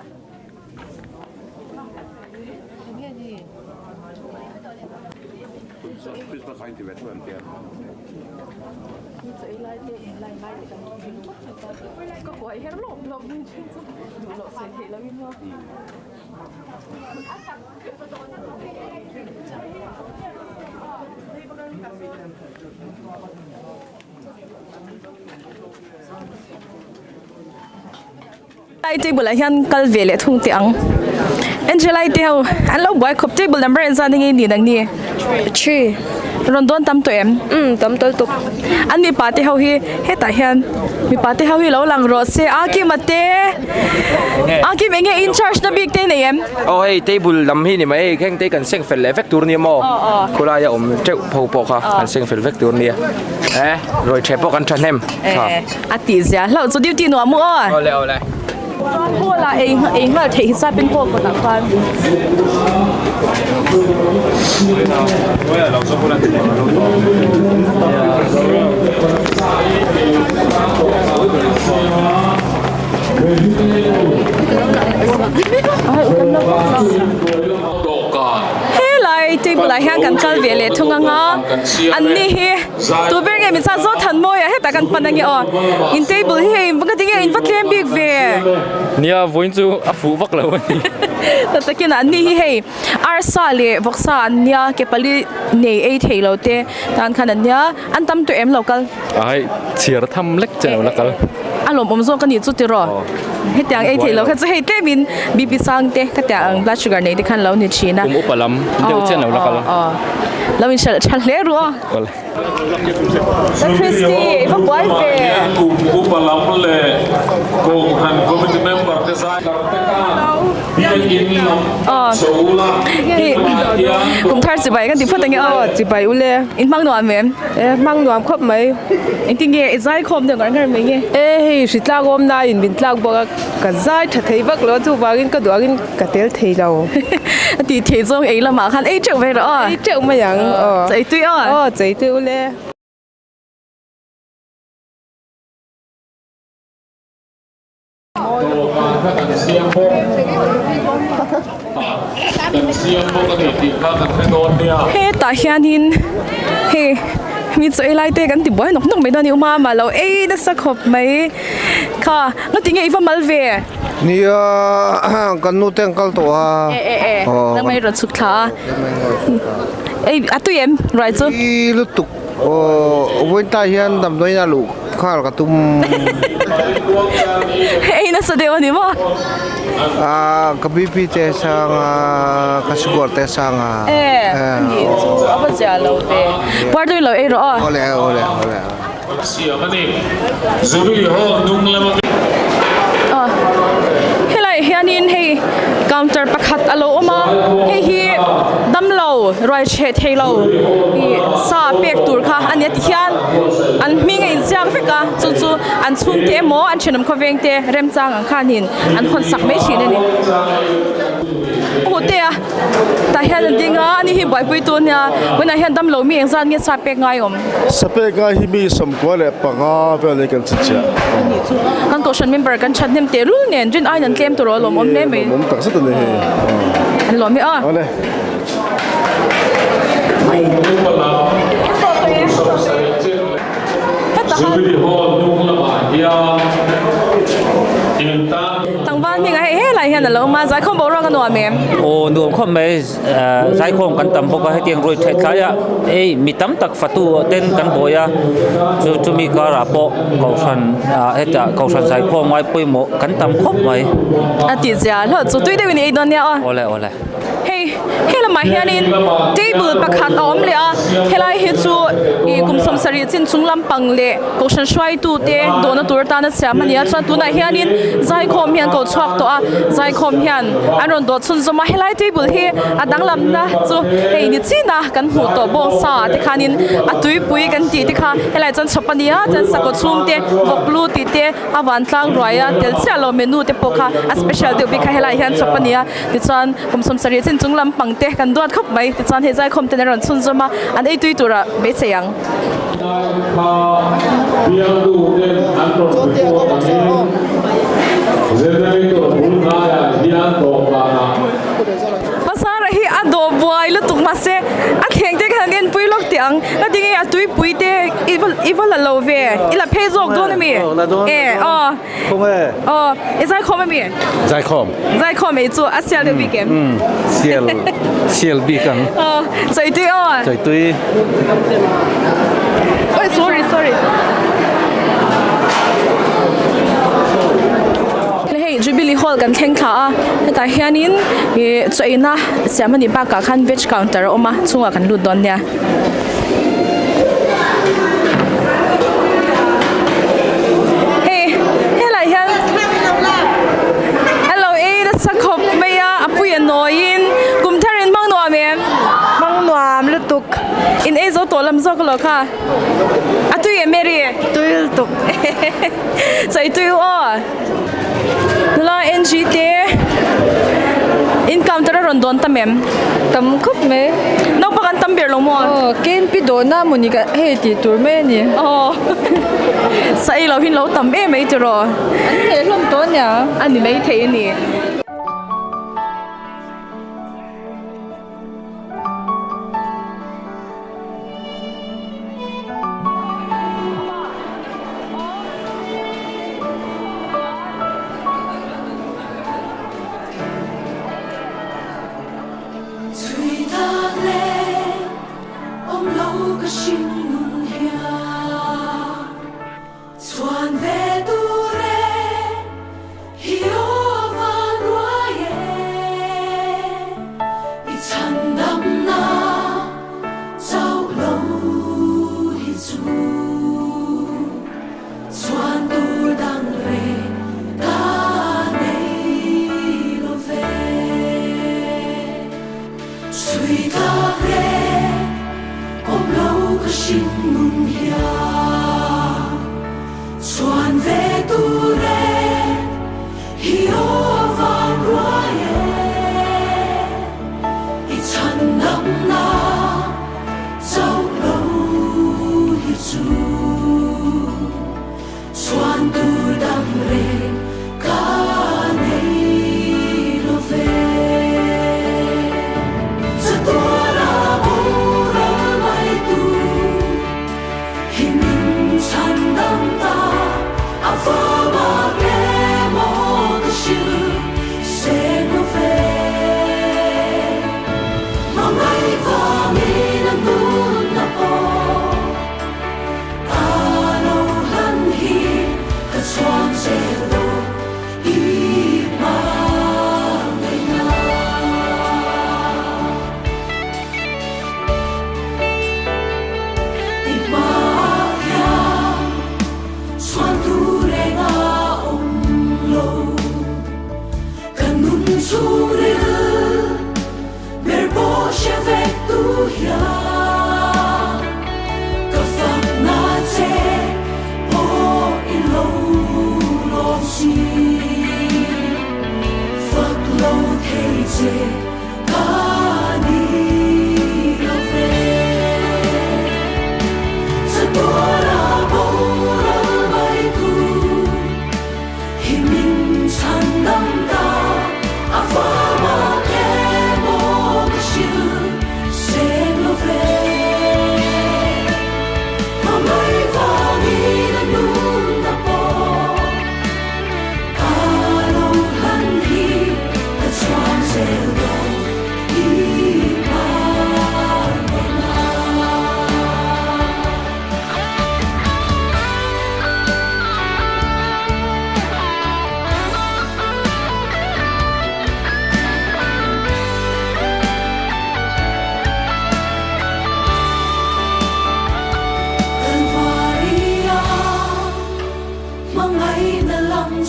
Lai table ah hian kal ve leh thung teh ang Angelai te ho an lo buai khawp table number engzat nge ni nang ni three rawn dawn tam tawh em umm tam tawlh tuk an mipa te ho hi hetah hian mipa te ho hi lo lang rawh se a kima te a kim enge in charge na bik te nei em aw hei table lam hi ni mai hei kheng te kan seng fel leh vek tur nia maw khulai a awm teuh pho pawh kha kan seng fel vek tur nia e ruai the pawh kan thahnem tha a tih zia hlauh chu duty nuam mu aw awle awle chuan hall ah ei ei nghal theih hi chuan hall kawtah khan Helai table ah hian kan kal ve leh thung ang a an ni hi tu ber nge min chhan zawt han mawi a hetah kan pan ange aw in table hi hei va tinge in va tlem bik ve. Nia vawiin chu a fuh vak lo a ni. Ta takin an ni hi hei arsa leh vawksa an nia ke pali nei ei thei lo te tan khan an nia an tam tawh em lo kal. A hei chhiar tham lek che lo la kal. A lawmawm zawk a nih chu tiraw hetiang ei thei lo kha chu hei tlemin BP sang te khatiang ang blood sugar nei te khan lo ni thin a. Kum upa lam deuh chian lo la kal. Lo inhralh tha hle ru aw. Ka Christy i va buai ve. Kum upa lam leh Kohhran Committee member te zai tar te khan biakin lam chho ula tunah hian Kum thar chibai kan ti phawt ange aw. Chibai ule. In hmang nuam em? E hmang nuam khawp mai. Engtin nge i zai khawm deuh ngar ngar mai nge? E hei hri tlak awm na in min tlak bawk a ka zai tha thei vak lo a chuvangin ka duh angin Ka tel thei lo. A tih theih zawng ei lamah khan ei teuh ve rawh aw. Ei teuh mai ang aw. Chei tui aw. Aw chei tui ule. Dawhkan kha kan siam bawk kan siam bawk a ni tih kha kan hre dawn nia. Hetah hianin hei mi chaw ei lai te kan ti buai nawk nawk mai dawn a ni u Mama lo ei nasa khawp mai kha ngatinge i va mal ve. Nia kan nu te an kal tawh a. E e e nang mai rawn chhuk thla a. Ei a tui em ruai chu. Tui lutuk aw vawiin hian damdawiin a luh nghal ka tum. Ei nasa deuh a ni maw? Ah ka BP te a sang a ka sugar te a sang a. E a nih chu a va zia lo ve. Puar tui lo ei rawh aw. Awle awle awle. Siam a ni. Jubilee Hall hnung lama mi. Aw helaiah hianin hei counter pakhat a lo awm a, hei hi damlo. ruai cheh thei lo ih sa pek tur kha a nia tihian an hming a inziak vek a chu chu an chhungte emaw an thenawm khawveng te remchang ang khanin an hawn sak mai thin a ni. Hute a tah hian a ding a ani hi buaipui tu ania tunah hian damlo mi engzat nge sa pek ngai awm. Sa pek ngai hi mi 95 vel hi kan chhinchhiah. Ani chu kan kohhran member kan that hnem teh lul nen rin aiin an tlem tur a lawmawm hle mai. Lawmawm tak zet a ni hei. An lawm hi a. Awle. Tlangval hming a hei helai hian a lo awm a, zaikhawm boruak a nuam em? Aw nuam khawp mai, zaikhawm kan tam bawk a, hetiang ruai theih thlai a ei mi tam tak fatu ten kan buai a, chu chumi karah pawh kohhran hetah kohhran zaikhawm ngai pawimawh kan tam khawp mai. A tih zia hlawh chu tui deuhin i ei dawn nia aw. Awle awle. Hei he lamah hianin table pakhat a awm leh a, helai hi chu ih kum 70 chin chung lampang leh kohhran hruaitu te dawhna tur atana siam a ni a, chuan tunah hianin zaikhawm hi an ko chhuak tawh a, zaikhawm hian an rawn dawh chhunzawm a, helai table hi a danglamna chu hei ni chin a kan hmuh tawh bawk sa ah te khanin a tuipui kan tih te kha helai chuan chhawp a ni a, chuan sakawt chhung te vawk lu tih te a vantlang ruai a tel chiah lo menu te pawh kha a special deuh bik kha helai hian chhawp a ni a. Tichuan kum 70 chin chung lampang te kan duat khawp mai. Tichuan hei zaikhawm ten an rawn chhunzawm a, an ei tui turah beisei ang. Pasara hi a dawh buai lutuk mahse a thleng te khan an enpui lawk teh ang. Ka ti nge a tuipui te i va la lo ve, i la phei zawk dawn ami? E aw. Khawnge? Aw, i zaikhawm ami? Zaikhawm. Zaikhawm ei chu a sial deuh bik em? Umm, sial, sial bik ang. Aw, chaitui aw. Chaitui. Oi, sorry, sorry. Hei Jubilee Hall kan thleng thla a, hetah hianin ih chaw eina siam a nih bakah khan veg counter a awm a, chhungah kan lut dawn nia. Hei helai hian a lo ei nasa khawp mai a a pui a nawiin kum thar in hmang nuam em? Hmang nuam lutuk. In ei zo tawh lam zawk lo kha. A tui em Mary? Tui lutuk. Chawi tui u aw. Nula NG te in counter a rawn dawn tam em? Tam khawp mai. Naupang an tam ber lo maw? Aw KNP dawhna mawni ka hei tih tur mai a ni. Aw sa ei lo hin lo tam em mai tiraw? An heh hlawm tawh ania. A ni mai thei a ni.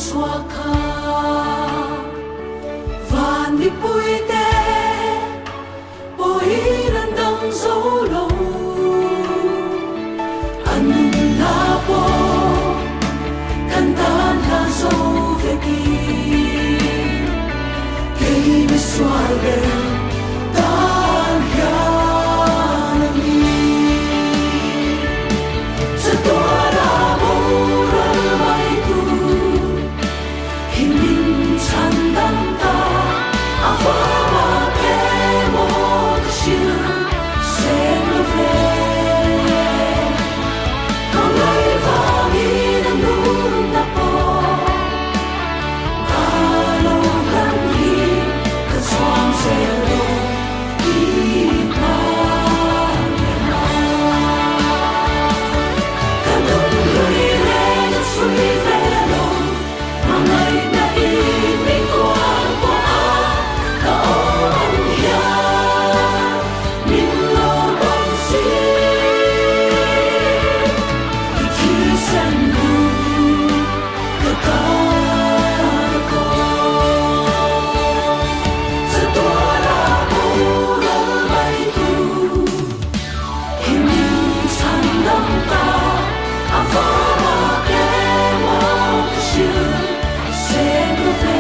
chhuak kha van mipuite pawhin an dang zo lo a nunna pawh kan tan hlan zo vekin kei misual ber tan hian a ni. Chatuana boral mai tur hi min chhan dam ta a vama emaw ka hrilh seng lo ve. Ka ngaih vangin a nunna pawh a lo hlan hi ka chhuang zel dawn i hmangaihna. Ka nun hlui reng a chhui ve lo, hmangaihna in min kual pawh a, ka awm ang hian min lo bawk si. I thisen lu ka tan a kaw, chatuana boral mai tur hi min chhan dam ta a vama emaw ka hrilh seng lo ve.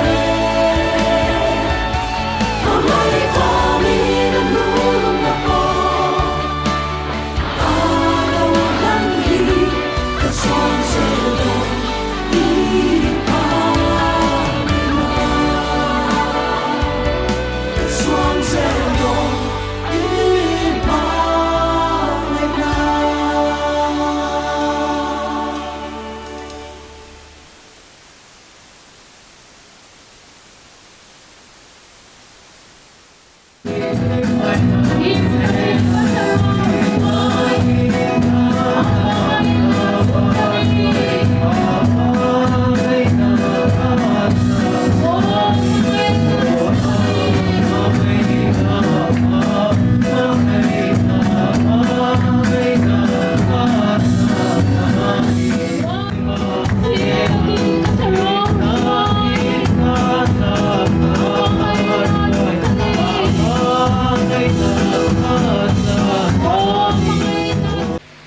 Hmangaih vangin a nunna pawh a lo hlan hi ka chhuang zel dawn i hmangaihna. Ka chhuang zel dawn i hmangaihna.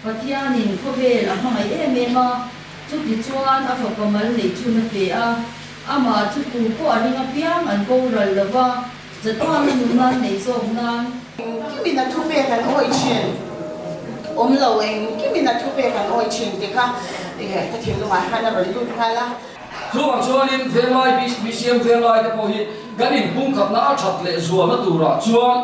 Pathianin khawvel a hmangaih em em a, chutichuan a fapa mal neih chhun a pe a, amah chu tu pawh a ring apiang an boral lo va, chatuana nunna an neih zawk nan. Engkimin a thupek an awih thin, awm lo engkimin a thupek an awih thin tih kha ka thinlungah khan a rawn lut nghal a. Chuvang chuanin Venglai BCM Venglai te pawh hi kan inpumkhatna a that leh zualna turah chuan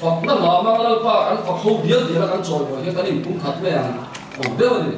fakna lama Lalpa kan fak ho dial dial a kan chawimawi hian kan inpumkhat mai ang awm deuh a ni.